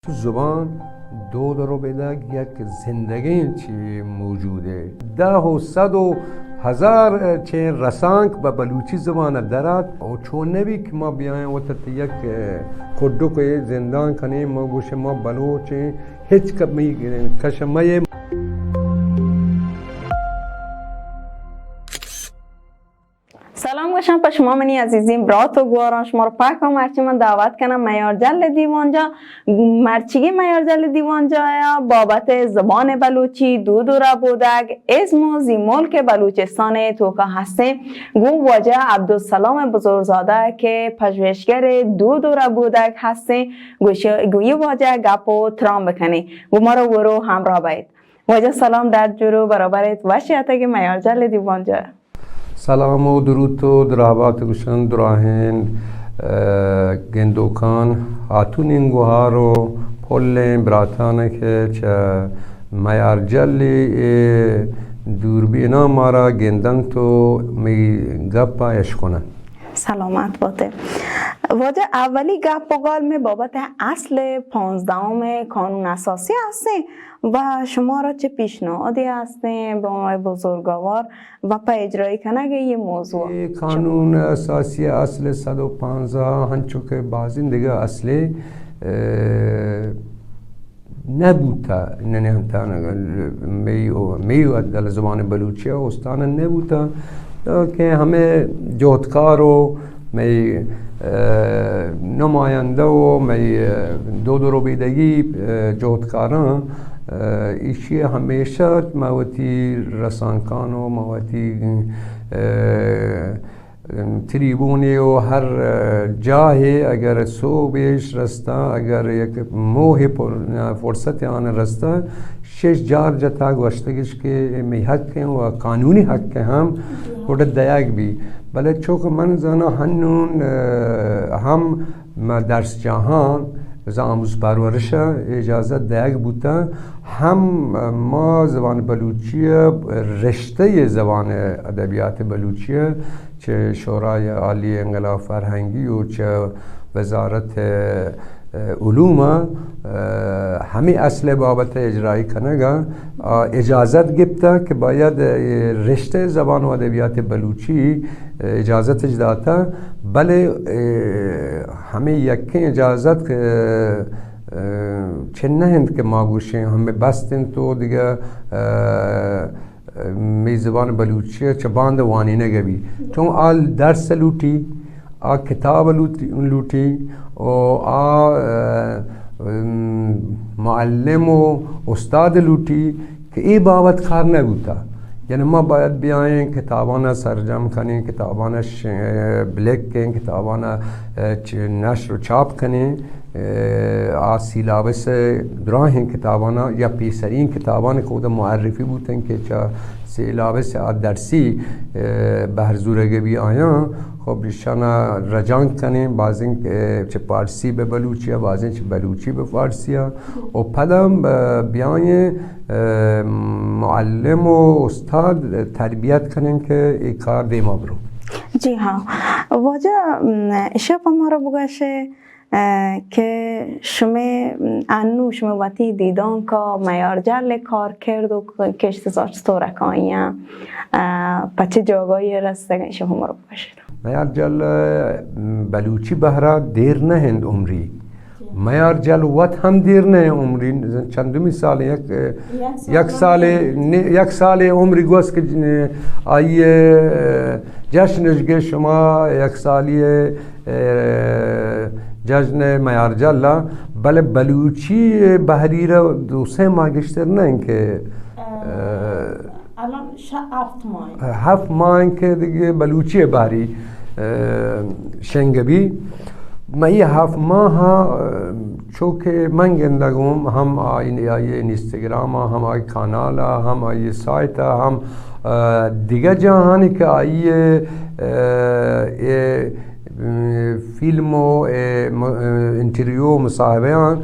زبان دود و ربیدگ یک زندگیں چی موجودے۔ دہ و صد و ہزار چین رسانک بہ بلوچی زبان درات و چون نبی کہ ما بیائیں وت یک کڈک زندان کنیں، ما گوشیں ما بلوچیں، ہچ کمی کش مئے۔ سلام گوشاں پہ شما منی عزیزیں برات و گواراں، شما رو پاک و مرچی من دعوت کنم میارجل دیوانجا۔ مرچیگی میارجل دیوانجا یا بابت زبان بلوچی، دود و ربودگ، ازم و زی ملک بلوچستان توکا ہستیں۔ گوں واجہ عبدالسلام بزرگزادہ کہ پژوہشگر دود و ربودگ ہستیں، گوش-، گوی واجہ گپ و تران بکنیں۔ گوں ما رو ورو ہمراہ بئیت۔ واجہ سلام، درد جوڑ و برابر ایت، وش اتکے میارجل دیوانجا۔ سلام و دروت و دراہبات گوشن دراہیں، اه، گندوکان، ہاتونیں گوہار و پلیں براتان کہ چہ میارجلی اے دوربیناں مارا گندنت و مئی گپاں اشکننت۔ سلامت باتے۔ واجہ اولی گپ و گال میں بابت اصل پانزدہم قانون اساسی ہستیں و شما را چہ پیشنہادی ہستیں با بزرگوار و پہ اجرائی کنگ یہ موضوع۔ اے قانون اساسی اصل صد و پانزدہ ہنچو کہ بازیں دگہ اصلے، اه، نہ بوتا، نہ نہتان مئی و، مئی و دل زبان بلوچی استان نہ بوتا کہ ہمیں جہدکار و مئی، اه، نمائندہ و مئی، اه، دود و ربیدگی، اه، جہدکاراں، اه، ایشی ہمیشہ ما وتی رسانکان و ما وتی، اه، تریبونے و ہر جاہے اگر سوبیش رستہ، اگر یک موہ پر-، فرصت آن رستہ، شش جار جتا گوشتگش کہ اے مئی حق ہیں و قانونی حق ہیں ہم، گڑا دیگ بی۔ بلے چوکہ من زاناں ہنون، اه، ہم ما درس جاہاں، بزاں آموز پرورش اجازت دیگ بوتا، ہم ما زبان بلوچی رشتہ زبان ادبیات بلوچی چہ شورای عالی انقلاب فرہنگی و چہ وزارت، اه، علوم، اه، ہمیں اصل بابت اجرائی کنگا، آ، اجازت گپتا کہ باید، اه، رشتہ زبان و ادبیات بلوچی، اه، اجازت اش داتا، بلے، اه، ہمیں یکیں اجازت کہ، اه، چہ نہ انت کہ ما گوشیں ہمیں بست انت و دگہ، اه، مئی زبان بلوچی ء چہ باند وانینگ ء بی۔ چون آ درس لوٹی، آ کتاب لوٹی، لوٹی و آ، اه، ام، معلم و استاد لوٹی کہ اے بابت کار نہ بوتا۔ یعنی ما باید بیائیں کتابانا سرجم کنیں، کتابانا ش-، بلکیں، کتابانا، اه، چ-، نشر و چاپ کنیں۔ اه، آ سیلابس دراہیں کتابانا یا پیسرین کتابان کہ اودا معرفی بوتن کہ چہ سیلابس آ درسی، اه، بہر زورگ بی آیاں، خب ایشانا رجانک کنیں، بازیں کہ چہ پارسی بہ بلوچی، بازیں چہ بلوچی بہ فارسی و پدا ب-، بیائیں، اه، معلم و استاد تربیت کنیں کہ اے کار دیما برو۔ جی ہاں، واجہ، م، اشیا پہ مارا بگوشے، اه، کہ شمے انو شمے وتی دیدانکا میارجل کارکرد و کشت زاچ چطور کایاں، اه، پہ چہ جاگاہی رستگیں شما مرو بگوشید۔ میارجل، اه، بلوچی بہرا دیر نہ انت عمری۔ میارجل وت ہم دیر نہ انت عمری، چندمی سال یک، یک سال، یک سال عمری گوست کہ آئی جشنش گے شما یک سالی اه، جژن میارجل ء، بلے بلوچی بہری را دو سے ماہ گیشتر نہ انت کہ، اه، الان ش-، ہفت ماہ انت۔ ہفت ماہ انت کہ دگہ بلوچی بہری، اه، شنگ بی۔ مئی ہفت ماہ، اه، چو کہ من گندگ اوں، ہم آئی، آئی انستگرام ء، ہم آئی کانال ء، ہم آئی سائٹ ء، ہم، اه، دگہ جاہانی کہ آئی، اه، اے، اه، فیلم و، اه، م-، اه، انٹرویو و مصاحبہاں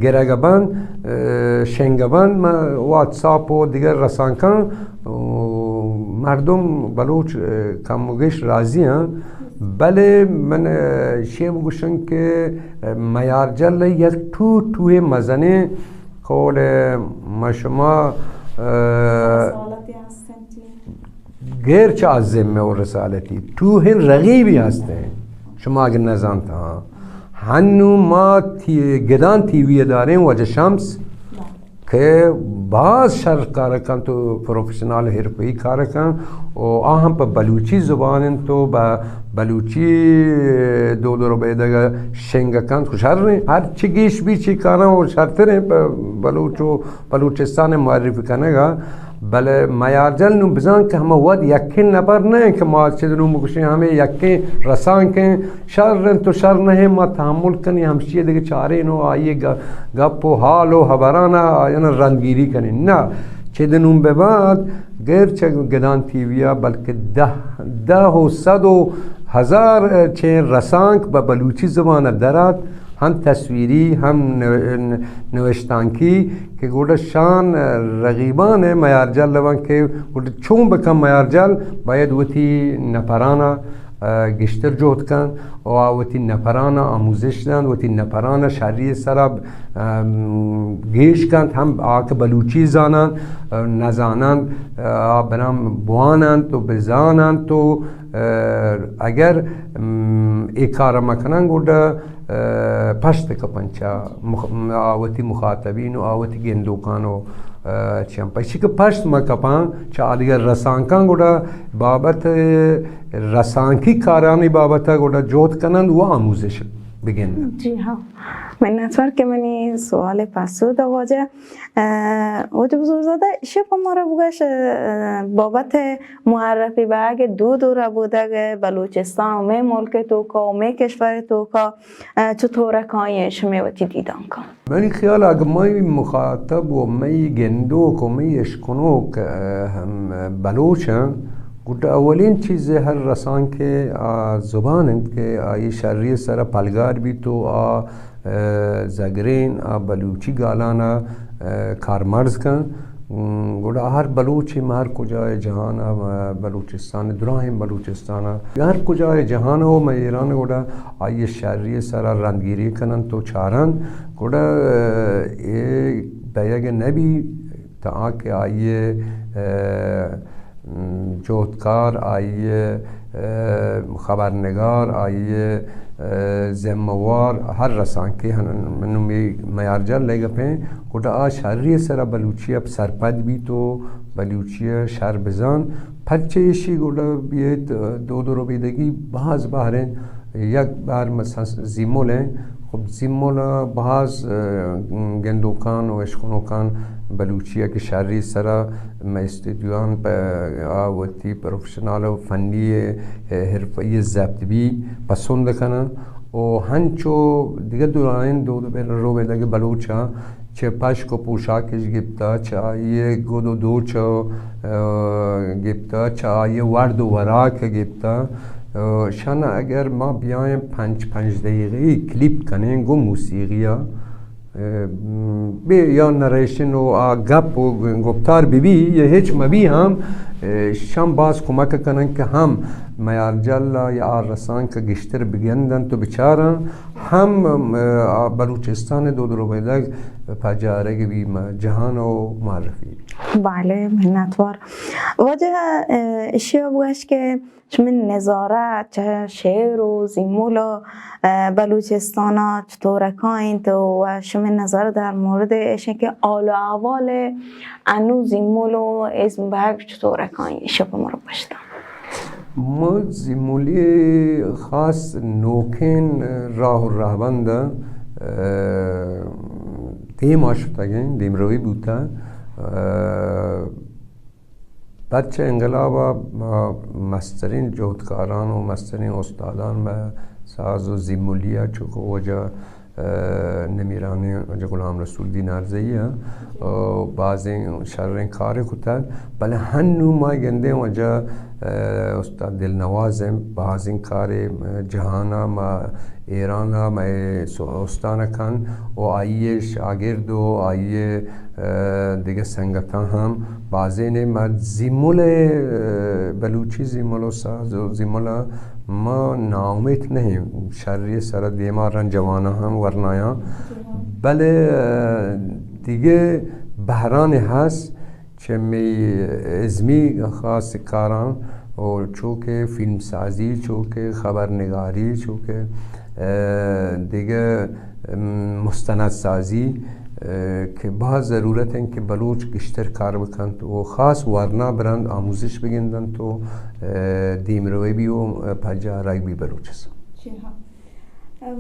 گرگ بند، اه، شنگ بند، من واتساپ و دگہ رسانکاں، اه، مردم بلوچ، اه، کم و گیش راضی ہیں۔ بلے من، اه، شے بگوشن کہ، اه، میارجل یک ٹو، ٹوہے مزنیں قول ما شما، اه، رسالتی ہستن چی؟ غیر چہ عزم و رسالتی ٹوہے رقیبی ہستیں۔ شما اگر نزانت، ہاں۔ ہنو ما تی-، گدان ٹی وی داریں واجہ شمس۔ کہ باز شر کار کنت و پروفیشنال حرفہ‌ای کار کنت و آ ہم پہ بلوچی زبان انت و بہ بلوچی دود و ربیدگ شنگ کنت، خو شر انت۔ ہر چی گیش بی چی کاراں و شرتر انت پہ بلوچ و بلوچستان معرفی کنگ ءَ۔ بلے میارجل نوں بزان کہ ہما وھد یکیں نپر نہ انت کہ ما چد نوں بگوشیں ہمے یکیں رسانکیں شر انت و شر نہ انت، ما تحمل کنیں، ہمشی ءَ دگہ چاریں و آئی ءِ گ-، گپ و حال و ہبران ءَ آیان ءَ رندگیری کنیں۔ نہ، چد نوں بہ بعد غیر چہ گدان ٹی وی ءَ بلکہ دہ، دہ و صد و ہزار چیں رسانک بہ بلوچی زبان ءَ در آت، ہم تصویری، ہم نو-، نوشتانکی کہ گوڑا شان رقیبان میارجل لوان کہ گوڑا چون بکن میارجل باید وتی نپران ءَ اه، گیشتر جہد کنت و آ وتی نپران ءَ آموزش دنت، وتی نپران ءَ شری ءِ سرا، ام، گیش کنت، ہم آ کہ بلوچی زاننت، اه، نزاننت، اه، آ بران بواننت و بزاننت و، اه، اگر، ام، اے کار ءَ مکنن گڈا، اه، پشت کپن چہ مخ-، آ وتی مخاطبین و آ وتی گندوکان و، اه، چیاں پشی کہ پشت مکپاں چہ آ دگہ رسانکاں گڈا بابت رسانکی کارانی بابت ءَ گڈا جہد کننت و آموزش بگندنت۔ جی ہاں، منتوار کہ منی سوال ءِ پسو دات واجہ۔ اه، واجہ بزرگزادہ، ایشی پہ مارا بگش، اه، بابت معرفی بہگ دود و ربودگ بلوچستان و مئے ملک ءِ توکا و مئے کشور ءِ توکا، اه، چطور کائیں شمئے وتی دیدانکاں؟ منی خیال ءَ اگہ مئی مخاطب و مئی گندوک و مئی اشکنوک، اه، ہم بلوچ انت، گڈا اولین چیز ہر رسانکے آ زبان انت کہ آئی شری ءِ سرا پلگار بیت و آ، اه، زگرین آ بلوچی گالان ءَ، اه، کارمرز کن۔ م، گڑا ہر بلوچے مہ ہر کجا ءِ جہان ءَ، مہ بلوچستان، دراہیں بلوچستان ءَ، ہر کجا ءِ جہان ءَ و مہ ایران ءَ گڑا آئی ءِ شری ءِ سرا رندگیری کننت و چارنت، گڑا، اه، اے دئیگ نہ بی تاں کہ آئی ءِ، اه، جہدکار، آئی ءِ، اه، خبرنگار، آئی ءِ، اه، ذمہ وار ہر رسانکے ہن-، نوں مئی میارجل ءِ گپیں، گڈا آ شری ءِ سرا بلوچی ءَ سرپد بیت و بلوچی ءَ شر بزان، پرچہ ایشی گڈا بیت، اه، دود و ربیدگی باز بہریں، یک بار مثلاً زیمل انت، خب زیمل ءَ باز، اه، گندوکان و اشکنوکان بلوچی ءَ کہ شری ءِ سرا مئے استودیوان پہ آ وتی پروفیشنل و فنی، اه، حرفہ‌ای ضبط بی پسند کنن و ہنچو دگہ دراہیں دود و ربیدگ بلوچاں چہ پشک و پوشاکش گپتہ، چہ آئی ءِ گد و دوچ ءَ، اه، گپتہ، چہ آئی ءِ ورد و وراک ءَ گپتہ، اه، شان اگر ما بیائیں پنچ، پنچ دقیقہ‌ای کلیپ کنیں گوں موسیقی ءَ، اه، بے یا نریشن و آ گپ و گفتار بہ بی یا ہچ مہ بی ہم، اه، شان باز کمک کنن کہ ہم میارجل ءَ یا آ رسانک ءَ گیشتر بگندنت و بچارن۔ ہم، ام، آ، بلوچستان ءِ دود ربیدگ پجارگ بی، مہ جہان ءَ معرفی بی۔ بلے، منتوار۔ واجہ، اه، ایشی ءَ بگش کہ شمئے نظارہ چہ شعر و زیمل، اه، بلوچستان ءَ چطور کائیں انت و شمئے نظر در مورد ایش کہ حال و احوال انو زیمل و ازم بہگ چطور کائیں، ایشی ءَ پہ مارا پشتا۔ ما زیملی خاص نوکیں راہ و رہبند، اه، دیما شتگیں، دیمروی بوتہ۔ اه، پد چہ انقلاب ءَ ما مستریں جہدکاران و مستریں استادان مئے ساز و زیملی ءَ چوکہ واجہ اه، نمیرانیں واجہ غلام رسول دینارزئی ءَ، اه، بازیں شریں کارے کتگ، بلے ہنوں ما گندیں واجہ، اه، استاد دلنواز ءَ بازیں کارے، اه، جہان ءَ، مہ ایران ءَ، مہ سو-، استان ءَ کن و آئی ءِ شاگرد و آئی ءِ، اه، دگہ سنگتاں ہم بازینے مہ زیمل ءَ، اه، بلوچی زیمل و ساز و زیمل ءَ ما ناامیت نہ ایں، شری سر ءَ دیما رند جواناں ہم ورنایاں، بلے، ءَ، دگہ بہرانے ہست چہ مئی ازمی خاص کاراں، و چو کہ فلم سازی، چو کہ خبرنگاری، چو کہ، ءَ، دگہ، ام، مستند سازی، ءَ، کہ باز ضرورت انت کہ بلوچ گیشتر کار بکنت و خاص ورنا برند آموزش بگندنت و، ءَ، دیمروی بی و پجا آرگ بی بلوچستان۔ جی ہاں۔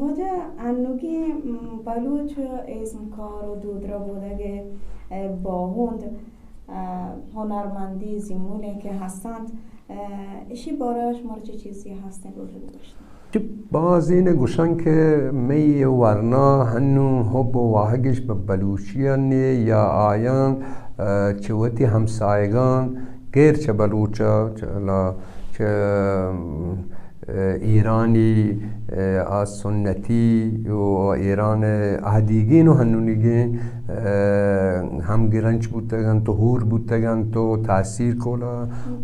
واجہ، انوگیں، م، بلوچ ازمکار و دودربودگ ءِ، ءَ، باہند، ءَ، ہنرمندی زیمولیں کہ ہستنت، ءَ، اشی بارہ ءَ شمارا چہ چیزی ہستیں لوٹگ گوشت؟ چہ بازین گوشن کہ مئی ورنا ہنو حب و واہگش بہ بلوچیانی یا آیان، ءَ، چہ وتی ہمسایگان غیر چہ بلوچا، چہ لا-، چہ، ءَ، ایرانی، ءَ، آ سنتی و ایران ءِ آدیگین و ہنونیگین، ءَ، ہم گرنچ بوتگ انت و ہور بوتگ انت و تاثیر کولا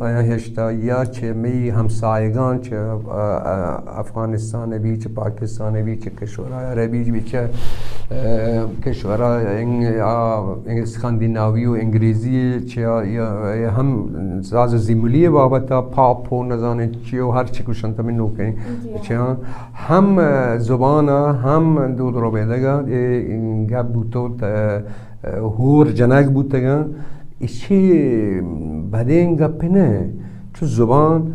آیاں ہشتا یا چہ مئی ہمسایگان چہ، ءَ، ءَ، افغانستان بی، چہ پاکستان بی، چہ کشور عربی بی، چہ، ءَ، کشور انگ-، آ، اسکاندیناوی و انگریزی چہ یا، یا ہم ساز و زیملی بابت پاپ و نزانیں چی و ہر چی گوشنت ہمے نوکیں جی۔ چہ ہم زبان ءَ ہم دود ربیدگ ءَ اے گپ بوتو ت-، ہور جنگ بوتگاں۔ ایشی بدیں گپ نہ، چو زبان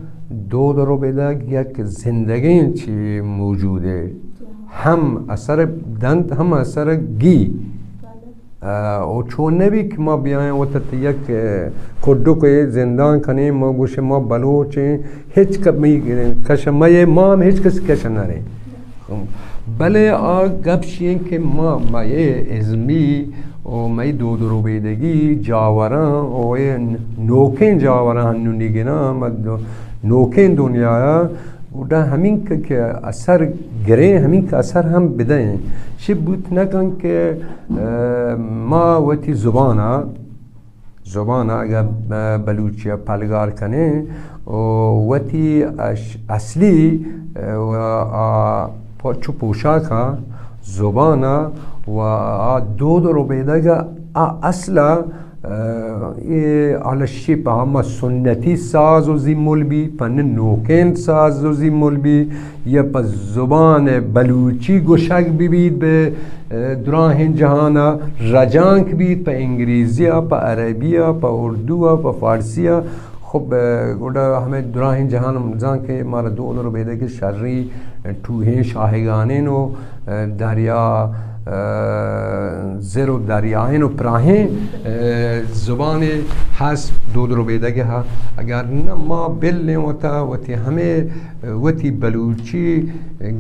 دود ربیدگ یک زندگیں چی موجود ہے، ہم اثر دنت ہم اثر گی۔ ءَ، او چون نہ بی کہ ما بیائیں وت یک، ءَ، کڈک ءَ زندان کنیں، ما گوشیں ما بلوچیں، ہچ ک-، مئی کش مئے ما ہم ہچ کس کش نہ ریں۔ بلے آ گپ شی انت کہ ما، مئے ازمی و مئی دود ربیدگی جاوراں و اے نوکیں جاوراں ہنونی گناں، ما دو-، نوکیں دنیا ءَ گڈا ہمینکہ کہ اثر گریں، ہمینکہ اثر ہم بدئیں۔ شی بوت نہ کن کہ، ءَ، ما وتی زبان ءَ، زبان ءَ اگہ، ءَ، بلوچی ءَ پلگار کنیں و وتی اش-، اصلی، ءَ، و آ پو-، چو پوشاک ءَ، زبان ءَ و آ دود و ربیدگ ءَ آ اصل ءَ، ءَ، اے آلشی پہ ہما سنتی ساز و زیمل بی، پہ نوکیں ساز و زیمل بی، یا پہ زبان بلوچی گوشگ بہ بیت بہ، ءَ، دراہیں جہان ءَ رجانک بیت، پہ انگریزی ءَ، پہ عربی ءَ، پہ اردو ءَ، پہ فارسی ءَ۔ خب، ءَ، گڈا ہمے دراہیں جہان ہم زان کہ مارا دود ربیدگ شری ٹوہیں شاہگانیں و، ءَ، دریا، ءَ، زر و دریائیں و پراہیں، ءَ، زبانے ہست دود ربیدگ ءَ۔ اگر نہ ما بلیں وتا وتی ہمے، ءَ، وتی بلوچی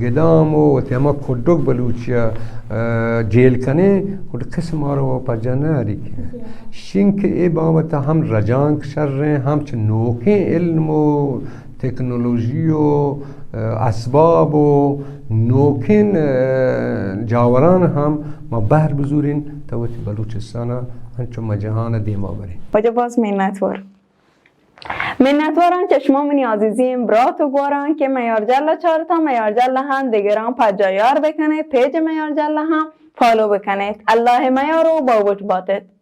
گدام و وتی ہما کڈک بلوچی ءَ، ءَ، جیل کنیں، گڈ کس مارا پجا نہ اری۔ شنک اے بابت ہم رجانک شریں، ہم چہ نوکیں علم و تکنولوژی و، ءَ، اسباب و نوکیں، ءَ، جاوران ہم ما بہر بزوریں تا وتی بلوچستان ءَ انچو ما جہان ءَ دیما بریں۔ واجہ باز منتوار۔ منتواران چہ شما منی عزیزیں برات و گواران کہ میار جل ءَ چارتا، میار جل ءَ ہم دگران پجا یار بکنیت، پیج میار جل ءَ ہم فالو بکنیت۔ اللہ میار و باوٹ باتت۔